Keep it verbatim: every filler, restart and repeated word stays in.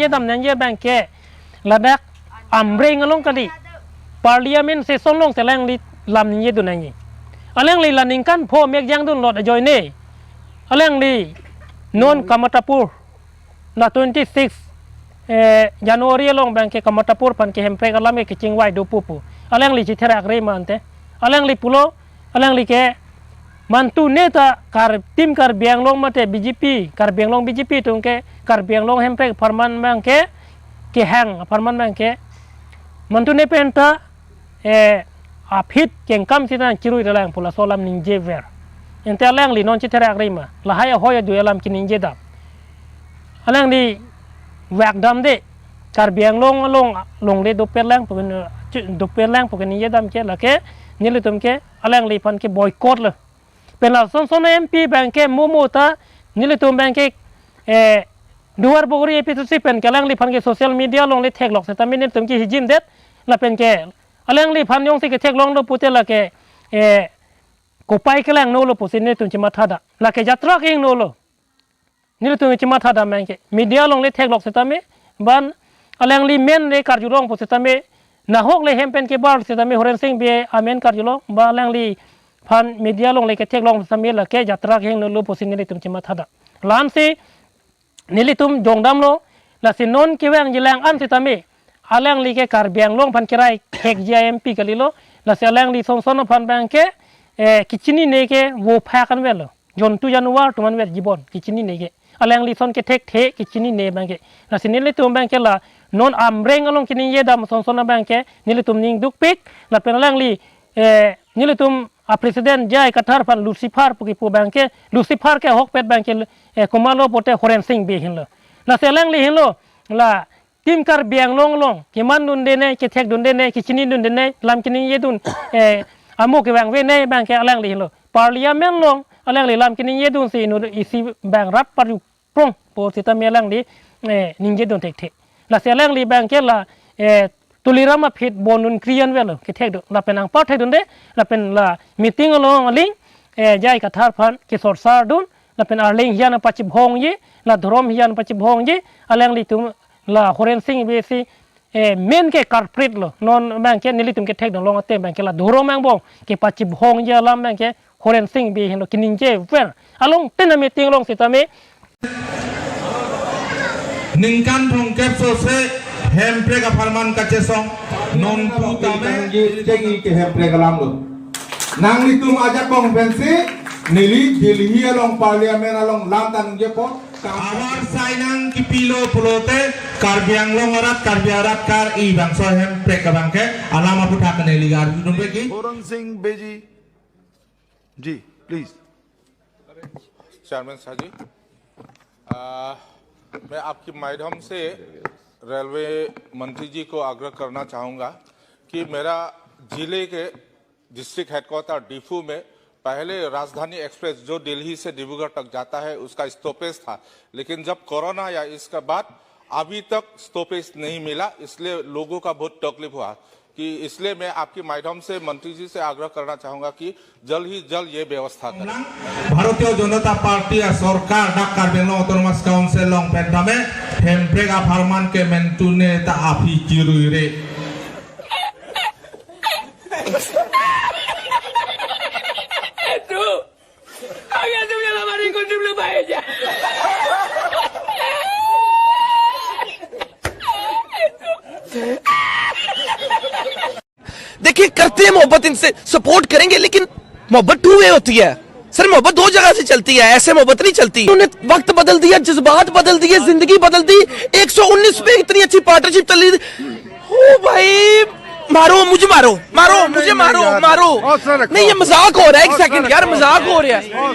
Kedam nangji abang ke ladak Amreng along kali. Parliament session along si alangli lam ningje dun nangji. Alangli la ningkan pho mek jangdun lot ajoine, alangli non Kamatapur, la twenty six, eh, January along abang ke Kamatapur aphan ke Hemprek alam ke kechingvai do pu pu alangli chitherak re ma ante. Alangli pulo, alangli ke mantu neta Kar, Team Karbi Anglong mate B J P, Karbi Anglong B J P atum ke Karbi Anglong Hemprek apharman abang ke kehang apharman abang ke mantu ne penta, eh, aphi kengkam sita chirui dalang pu laso alam ningje ver. Ante alangli non chitherak re ma, lahai ahoi adu alam keningje dam. Alangli vak damde, Karbi Anglong along longle doper lang pu ke, doper lang pu keningje dam ke lake nelitum ke alangliphan ke boycott lo. Pen lason son M P abang ke mo mo ta nelitum abang ke, eh, Duar Bagori A P C C pen ke alangliphan ke social media along le theklok setame nelitum ke hijim det, lapen ke alangliphan jongsi ke theklong do pute lake, eh, kopai kelang no lo pusi nelitum chematha da. Lake jatra kehing no lo. Nelitum chematha da abang ke media along le theklok setame, ban alangli men le karjulong pu setame, nahok le hem pen kebar setame, Horen Sing Bey amen karjulong, ba alangliphan media along le ketheklong setame lake jatra kehing no lo pusi nelitum chematha da. La-ansi nelitum jongdam lo, lasi non kevang jilang an setame, alangli ke Karbi Anglong aphan kerai thekji M P kali lo, lasi alangli son son aphan abang ke, eh, kechinine ke vo phak an vel lo. Jontu januar atum an ver jibon kechinine ke. Alangli son ke thekthe kechinine abang ke. Lasi nelitum abang ke la non Amreng along keningje dam son son abang ke nelitum ning dukpik, lapen alangli, eh, nelitum a President J I Kathar aphan Lucifer pu kipu abang ke, Lucifer ke ahokpet abang ke, eh, komatlo pute Horen Sing Bey ahin lo. Lasi alangli ahin lo la Team Karbi Anglong along keman dunde ne, kethek dunde ne, kechini dunde ne, lam keningje dun, eh, amo kevang ve ne abang ke alangli ahin lo. Parliament along alangli lam keningje dun si inut isi abang rap parju prong pu setame alangli, eh, ningje dun thekthe. Lasi alangli abang ke la, eh, Tuliram aphi bon dun kri an vel lo kethek do. Lapen anpar thek dunde, lapen la meeting along aling, eh, J I Kathar aphan kesorsar dun, lapen arleng hijan pachibhongji, la dhorom hijan pachibhongji, alanglitum la Horen Sing Bey si, eh, men ke culprit lo. Non abang ke nelitum kethek dun long ate abang ke la dhorom angbong kepachibhongji alam abang ke Horen Sing Bey ahin lo keningje ver. Along tena meeting along setame. Ningkan thomkep sose Hemprek apharman kachesong nonpu tame chengi ke Hemprek alam lo. Nanglitum ajakong pensi neli Delhi along Parliament along lam ta ningjepo. Abar sainang kipilo pulote Karbi Anglong arat, Karbi arat kar-i bangso Hemprek abang ke alam aphuthak neli gardu tumpe ki. Horen Sing Bey ji. जी, please. Chairman साहब जी, आ, मैं आपके माध्यम से रेलवे मंत्री जी को आग्रह करना चाहूँगा कि मेरा जिले के डिस्ट्रिक्ट हेडक्वार्टर डीफू में पहले राजधानी एक्सप्रेस जो दिल्ली से डिब्रूगढ़ तक जाता है, उसका स्टॉपेज था, लेकिन जब कोरोना आया, इसके बाद अभी तक स्टॉपेज नहीं मिला, इसलिए लोगों का बहुत तकलीफ हुआ। कि इसलिए मैं आपके माध्यम से मंत्री जी से आग्रह करना चाहूँगा कि जल्द ही जल्द ये व्यवस्था करें। ভারতীয় জনতা পার্টি আর সরকার dak Karbi Anglong Autonomous Council along pen tame Hemprek apharman ke mantu neta aphi chirui re. Ayo, tum jala mari kundum lo bae ja. देखिए, करते हैं मोहब्बत, इनसे सपोर्ट करेंगे, लेकिन मोहब्बत टू वे होती है सर। मोहब्बत दो जगह से चलती है, ऐसे मोहब्बत नहीं चलती। उन्होंने वक्त बदल दिया, जज्बात बदल दिए, जिंदगी बदल दी। एक सौ उन्नीस पे इतनी अच्छी पार्टनरशिप चल रही थी। ओ भाई, मारो मुझे, मारो, मारो मुझे, मारो, मारो। नहीं, ये मजाक हो रहा है, एक सेकंड यार, मजाक हो रहा है।